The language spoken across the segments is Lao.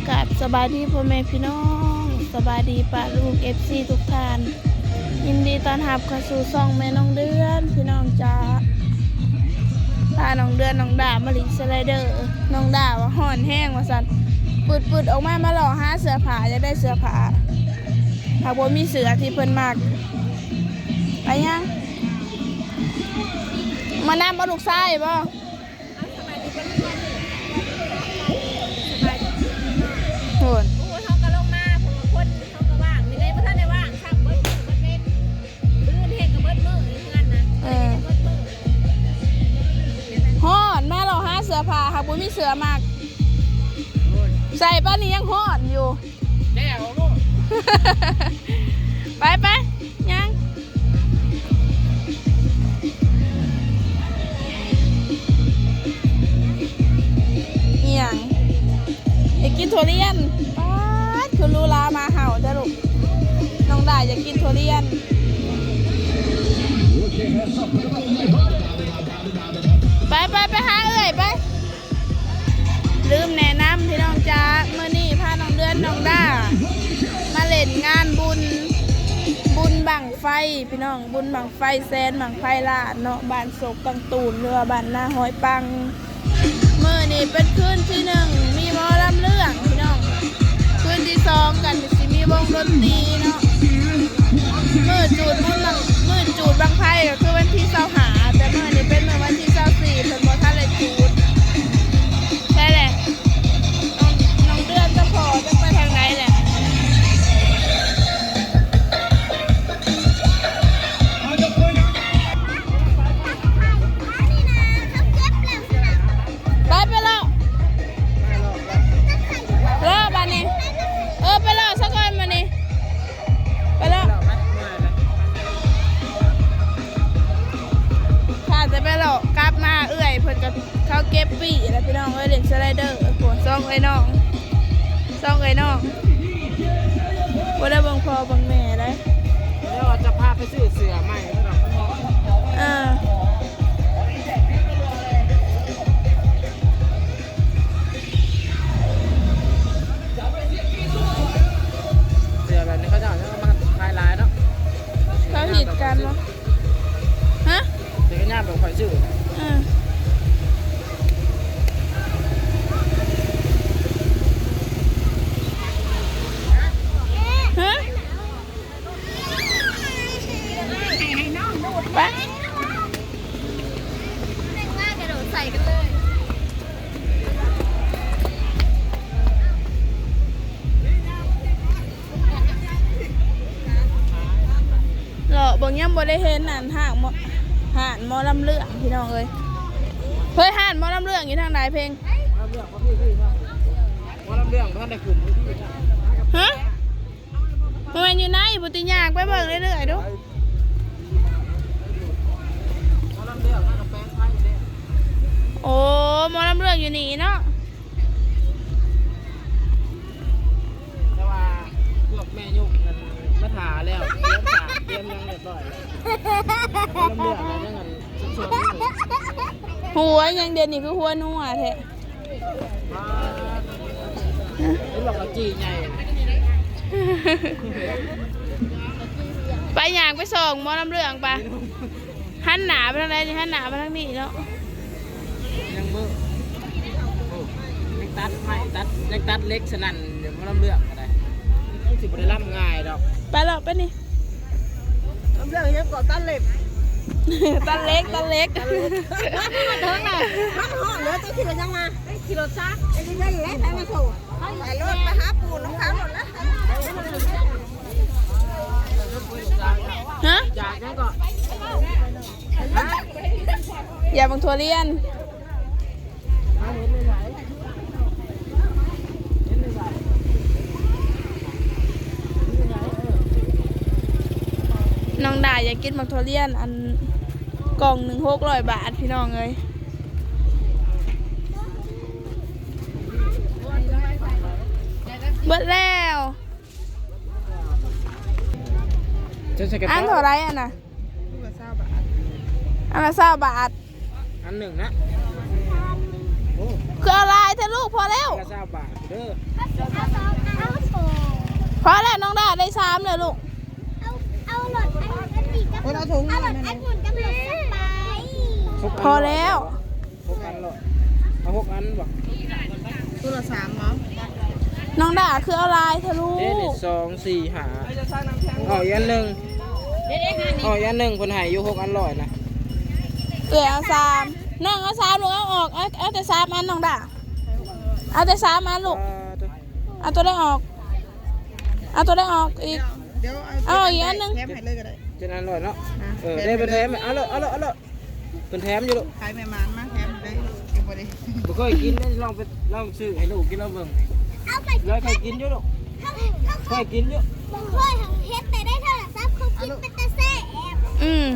ກາບສະບາຍດີພໍ່ແມ່ພີ່ນ້ອງ ສະບາຍດີປ້າລຸງ ເອັຟຊີ ທຸກທ່ານ ຍິນດີຕ້ອນຮັບເຂົ້າສູ່ຊ່ອງແມ່ນ້ອງເດືອນ ພີ່ນ້ອງຈ໋າ. ພານ້ອງເດືອນ ນ້ອງດາມາຫຼິ້ນສະໄລເດີ ນ້ອງດາວ່າຮ້ອນແຮງວ່າຊັ້ນ ປຶດໆ ອອກມາ ມາເລາະຫາເສື້ອຜ້າ ຢາກໄດ້ເສື້ອຜ້າ ຫາກບໍ່ມີເສື້ອທີ່ເພິ່ນມັກ. ໄປຍັງ? ມານຳບໍ່ລູກຊາຍບໍ່? ເອົາ ສະບາຍດີກ່ອນ ສະບາຍດີ ສະບາຍດີພີ່ນ້ອງ. ໂອ້ຍ ໂອ້ຍ ເຮົາກໍລົງມາ ເພາະວ່າຄົນເຮົາກໍວ່າງ ມື້ໃດບໍ່ທັນໄດ້ວ່າງຊ້ຳ ເບິດມື້ເບິດເວັນ ມື້ອື່ນເຮັດກໍເບິດມື້ຢູ່ເຮືອນນະ ເອີ ເຮັດກໍເບິດມື້. ຮ້ອນ ມາເລາະຫາເສື້ອຜ້າ ຫາກບໍ່ມີເສື້ອມັກ ໂອ້ຍ ໃສ່ປານນີ້ຍັງຮ້ອນຢູ່. ແກ້ອອກໂລດ ໄປໆ ຍ່າງ. ອີ່ຫຍັງ? ຢາກກິນຖົ່ວລຽນ. ປາດ ຄືຫຼູຫຼາໝາເຫົ່າແທ້ລູກ. ນ້ອງດາຢາກກິນຖົ່ວລຽນ. ໄປໆ ໄປຫາເອື້ອຍໄປ. ລືມແນະນຳພີ່ນ້ອງຈ໋າ ມື້ນີ້ພານ້ອງເດືອນ ນ້ອງດາ ມາຫຼິ້ນງານບຸນ ບຸນບັ້ງໄຟພີ່ນ້ອງ ບຸນບັ້ງໄຟແສນ ບັ້ງໄຟລ້ານເນາະ ບ້ານໂສກຕັງຕູນ ຫຼືວ່າບ້ານນາຫ້ອຍປັງ. ມື້ນີ້ເປັນຄືນທີໜຶ່ງ ມີໝໍລຳເລື່ອງພີ່ນ້ອງ ຄືນທີສອງກໍຊິມີວົງດົນຕີເນາະ. ມື້ຈູດບຸນບັ້ງ ມື້ຈູດບັ້ງໄຟກໍຄືວັນທີຊາວຫ້າ ແຕ່ມື້ນີ້ເປັນມື້ວັນທີຊາວສີ່ ເພິ່ນບໍ່ທັນໄດ້ຈູດ. ໃຊ່ແຫຼະ ນ້ອງ ນ້ອງເດືອນກັບພໍ່ຈັກໄປທາງໃດແຫຼະ. ໄປ ໄປເລາະ ເລາະບາດນີ້ ເອີ ໄປເລາະຊະກ່ອນບາດນີ້. ໄປເລາະ ຖ້າຈະໄປເລາະກັບມາ ເອື້ອຍເພິ່ນກໍເຂົາເກັບປີ້ແລ້ວພີ່ນ້ອງເອີຍ ຫຼິ້ນສະໄລເດີ. ໂອ້ ສອງເອື້ອຍນ້ອງ ສອງເອື້ອຍນ້ອງ ບໍ່ໄດ້ເບິ່ງພໍ່ເບິ່ງແມ່ໃດ. ແລ້ວຈະພາໄປຊື້ເສື້ອໃໝ່. ເອີ. ເສື້ອແບບນີ້ເຂົາເຈົ້າຍັງເອົາມາຂາຍຫຼາຍເນາະ. ເຂົາຮິດກັນບໍ່? ຮະ? ຈັກກະຍານແບບຂ້ອຍຊື້. ເອີ. ຮະ? ໄປ ເລາະເບິ່ງ ຍັງບໍ່ໄດ້ເຫັນອັນ ຮ້ານໝໍ ຮ້ານໝໍລຳເລື່ອງພີ່ນ້ອງເອີຍ. ເຮີ້ຍ ຮ້ານໝໍລຳເລື່ອງຢູ່ທາງໃດເພັງ? ໝໍລຳເລື່ອງບໍ່ທັນໄດ້ຂຶ້ນເວທີ. ຮະ? ບໍ່ແມ່ນຢູ່ໃນພຸ້ນຕິ ຍ່າງໄປເບິ່ງເລື້ອຍໆດູ. ໂອ້ ໝໍລຳເລື່ອງຢູ່ນີ້ເນາະ. ແຕ່ວ່າພວກແມ່ຍົກນັ້ນມາຖ້າແລ້ວ ຕຽມສາກ ຕຽມຫຍັງຮຽບຮ້ອຍແລ້ວ. ໝໍລຳເລື່ອງນັ້ນຍັງອັນສົດໆຢູ່. ຫົວຫຍັງດຽວນີ້ຄືຫົວນົວແທ້? ໄປ ຍ່າງໄປສ່ອງໝໍລຳເລື່ອງໄປ. ຫັນໜ້າໄປທາງໃດນີ້? ຫັນໜ້າໄປທາງນີ້ເນາະ. ຍັງເບິ່ງ ໂອ້ ຍັງຕັດໄມ້ ຕັດ ຍັງຕັດເຫຼັກສະໜັ່ນຢູ່. ໝໍລຳເລື່ອງກໍໄດ້ ມັນຊິບໍ່ໄດ້ລຳງ່າຍດອກ. ໄປເລາະໄປນີ້. ລຳເລື່ອງຫຍັງເກາະ? ຕັດເຫຼັກ ຕັດເຫຼັກ ຕັດເຫຼັກ. ມັນຮ້ອນເດີ ເຈົ້າຂີ່ລົດຫຍັງມາ? ຂີ່ລົດຈັກ. ໄອ້ທີ່ນັ້ນແຫຼະ ໃຜມາສົ່ງ? ໄປໂລດ ໄປຫາປູ່ນຳເຂົາໂລດລະ. ຮະ? ຢາກຫຍັງເກາະ? ຢາກບັກຖົ່ວລຽນ. ນ້ອງດາຢາກກິນບັກຖົ່ວລຽນ ອັນ ກ່ອງໜຶ່ງຫົກຮ້ອຍບາດ ພີ່ນ້ອງເອີຍ. ເບິດແລ້ວ. ອັນເທົ່າໃດອັນນະ? ອັນລະຊາວບາດ. ອັນໜຶ່ງນະ. ຄືເອົາຫຼາຍແທ້ລູກ? ພໍແລ້ວ ລະຊາວບາດເດີ. ເອົາສອງອັນ ພໍແລ້ວ ນ້ອງດາໄດ້ສາມແລ້ວລູກ. ເອົາ ເອົາຫຼອດອັນ ອັນນີ້ກັບ ເພິ່ນເອົາຖົງ ເອົາຫຼອດອັນນັ້ນກັບຫຼອດສະໄປ. ພໍແລ້ວ. ຫົກອັນຮ້ອຍ ເອົາຫົກອັນບໍ່? ໂຕລະສາມບໍ່? ນ້ອງດາຄືເອົາຫຼາຍແທ້ລູກ. ເດ້ ນີ້ ສອງ ສີ່ ຫ້າ ເອົາອີກອັນໜຶ່ງ ເອົາອີກອັນໜຶ່ງ ເພິ່ນໃຫ້ຢູ່ຫົກອັນຮ້ອຍນະ. ເອື້ອຍເອົາສາມ ນ້ອງເອົາສາມລູກ ເອົາອອກ ເອົາ ເອົາແຕ່ສາມອັນ ນ້ອງດາ ເອົາແຕ່ສາມອັນລູກ. ເອີ ເອົາໂຕໃດອອກ? ເອົາໂຕໃດອອກອີກ? ດຽວ ເອົາ ເອົາອີກອັນໜຶ່ງ ແຖມໃຫ້ເລີຍກໍໄດ້. ເຈັດອັນຮ້ອຍເນາະ. ອ່າ ເອີ ແຖມ ໄດ້ ເພິ່ນແຖມ ເອົາໂລດ ເອົາໂລດ ເອົາໂລດ ເພິ່ນແຖມຢູ່ລູກ. ຂາຍແມ່ໝານມາແຖມໃຫ້ເລີຍ ຍັງບໍ່ໄດ້ ບໍ່ເຄີຍກິນເດ້ ລອງໄປ ລອງຊື້ໃຫ້ລູກກິນລອງເບິ່ງ. ເອົາໄປ ເຄີຍ ເຄີຍກິນຢູ່ລູກ ເຄີຍກິນຢູ່. ບໍ່ເຄີຍ ເຫັນແຕ່ໃນໂທລະສັບເຂົາກິນ ເປັນຕາແຊບ. ອືມ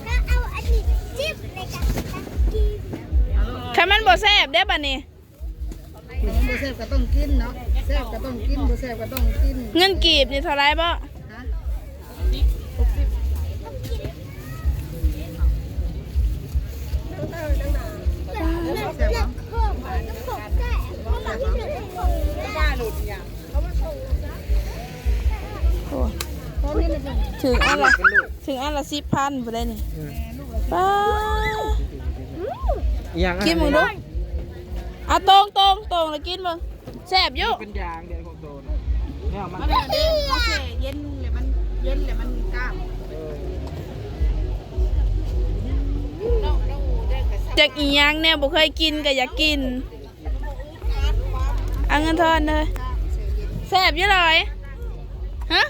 ກໍເອົາອັນນີ້ຈິ້ມ ແລ້ວກໍຕັກກິນ. ຄັນມັນບໍ່ແຊບເດ້ບາດນີ້. ຂອງບໍ່ແຊບກໍຕ້ອງກິນເນາະ ແຊບກໍຕ້ອງກິນ ບໍ່ແຊບກໍຕ້ອງກິນ. ເງິນກີບນີ້ເທົ່າໃດບໍ? ຮະ? ຫົກສິບ. ແຊບບໍ່? ໂອ້ ຖືກອັນລະ ຖືກອັນລະສິບພັນພຸ້ນໃດນີ້. ອືມ ປ້າ ອີຫຍັງ? ກິນເບິ່ງດູ. ອ່ະ ໂຕ່ງ ໂຕ່ງ ໂຕ່ງແລ້ວກິນເບິ່ງ ແຊບຢູ່. ເປັນຢາງເດ ຂອງໂຕນະ ແນວມັນ ມັນເດ ເຮົາແຊ່ເຢັນແລ້ວມັນເຢັນແລ້ວມັນກ້າງ. ຈັກອີຫຍັງ ແນວບໍ່ເຄີຍກິນກໍຢາກກິນ. ເອົາເງິນທອນເດີ. ແຊບຢູ່ຫຼາຍ. ຮະ?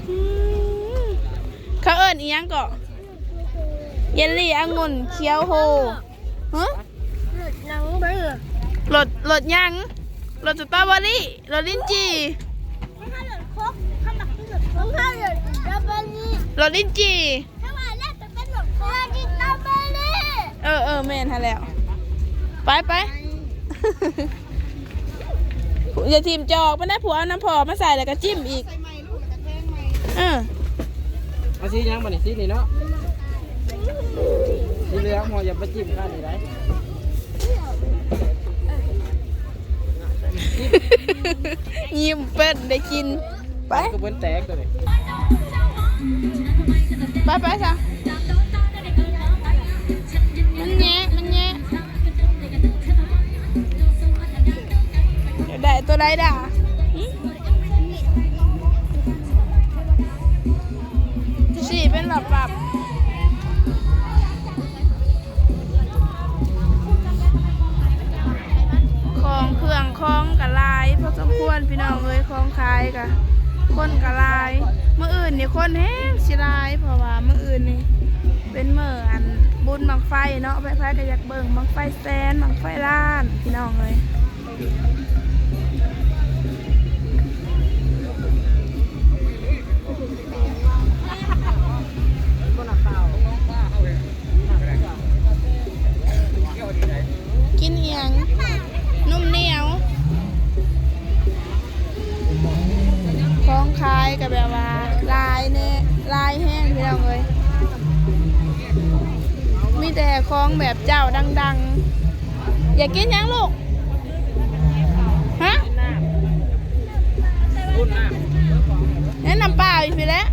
ອືມ ເຂົາເອີ້ນອີຫຍັງເກາະ? ເຢລລີອະງຸ່ນຂຽວໂຮ. ຮະ? ລົດຫຍັງ? ລົດ ລົດຫຍັງ? ລົດສະຕໍເບີຣີ ລົດລິ້ນຈີ່ ລົດຄົກ ເຂົາມັກກິນລົດຄົກ ລົດສະຕໍເບີຣີ ລົດລິ້ນຈີ່. ເອີ ເອີ ແມ່ນຫັ້ນແຫຼ້ວ. ໄປ ໄປ ຢ່າຖິ້ມຈອກມັນນະ ຜູ້ເອົານ້ຳພໍມາໃສ່ແລ້ວກໍຈິ້ມອີກ. ເອີ ເອົາສີຫຍັງບາດນີ້? ສີນີ້ເນາະ ສີເຫຼືອງ. ເຮົາຢ່າໄປຈິ້ມຂ້າງນີ້ໄດ໋. ຍິ້ມເປີ້ນໄດ້ກິນ. ໄປ ຄືເພິ່ນແຕກຕົວນີ້. ໄປ ໄປຊະ ມັນແຍະ ມັນແຍະ. ຢາກໄດ້ຕົວໃດດາ? ຫຶ? ຊີ້ເປັນລະປັບ. ຂອງເຄື່ອງຂອງກໍຫຼາຍພໍສົມຄວນພີ່ນ້ອງເອີຍ ຂອງຂາຍກໍຄົນກໍຫຼາຍ. ມື້ອື່ນນີ້ຄົນແຮງຊິຫຼາຍ ເພາະວ່າມື້ອື່ນນີ້ເປັນມື້ອັນບຸນບັ້ງໄຟເນາະ ໃຜໆກໍຢາກເບິ່ງບັ້ງໄຟແສນ ບັ້ງໄຟລ້ານພີ່ນ້ອງເອີຍ. ກິນອີ່ຫຍັງ? ນົມໜຽວ. ຂອງຂາຍກໍແບບວ່າຫຼາຍແນ່ ຫຼາຍແຮງພີ່ນ້ອງເອີຍ ມີແຕ່ຂອງແບບເຈົ້າດັງໆ. ຢາກກິນຫຍັງລູກ? ຮະ? ແນະ ນ້ຳເປົ່າອີກພີ້ແຫຼະ.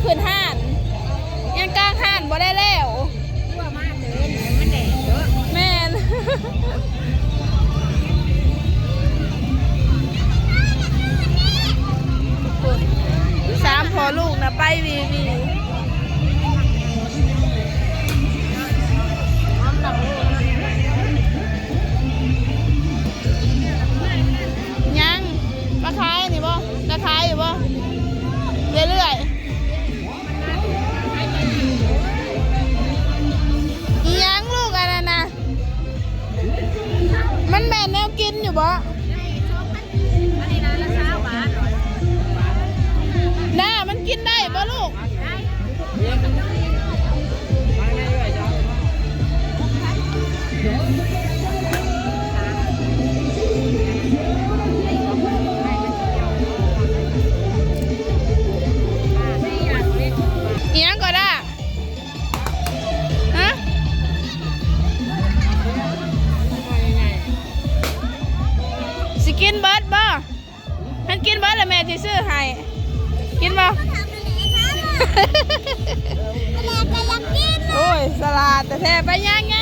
ຂຶ້ນຮ້ານ ຍັງກາງຮ້ານບໍ່ໄດ້ແລ້ວ. ແມ່ນ ສາມພໍ່ລູກນະໄປວີວີ. ຍັງ ມາຂາຍອັນນີ້ບໍ່? ຈະຂາຍຢູ່ບໍ່? ເລື້ອຍໆ. ອີ່ຫຍັງລູກອັນນັ້ນນະ? ມັນແມ່ນແນວກິນຢູ່ບໍ່? ດາ ມັນກິນໄດ້ບໍ່ລູກ? ອີ່ຫຍັງກໍດາ? ຮະ? ຊິກິນເບິດບໍ່? ຄັນກິນເບິດແລ້ວແມ່ຊິຊື້ໃຫ້. ກິນບໍ່? ໂອ້ຍ ສະຫຼາດແທ້ໆ. ໄປ ຍ່າງໆ. ຮ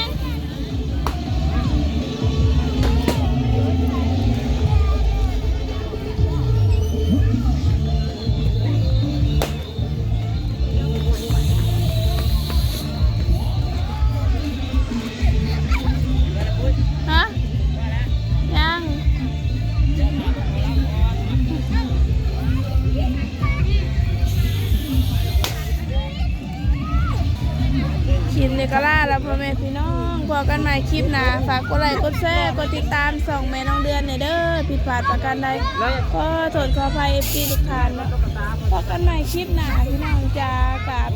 ະ? ຍັງ. ຄລິບນີ້ກໍລາລະພໍ່ແມ່ພີ່ນ້ອງ. ພໍ້ກັນໃໝ່ຄລິບໜ້າ. ຝາກກົດໄລ ກົດແຊ ກົດຕິດຕາມຊ່ອງແມ່ນ້ອງເດືອນແດ່ເດີ. ຜິດພາດປະການໃດ ຂໍໂທດຂໍອະໄພ ເອັຟຊີ ທຸກທ່ານ. ພໍ້ກັນໃໝ່ຄລິບໜ້າພີ່ນ້ອງຈ໋າ. ກາບ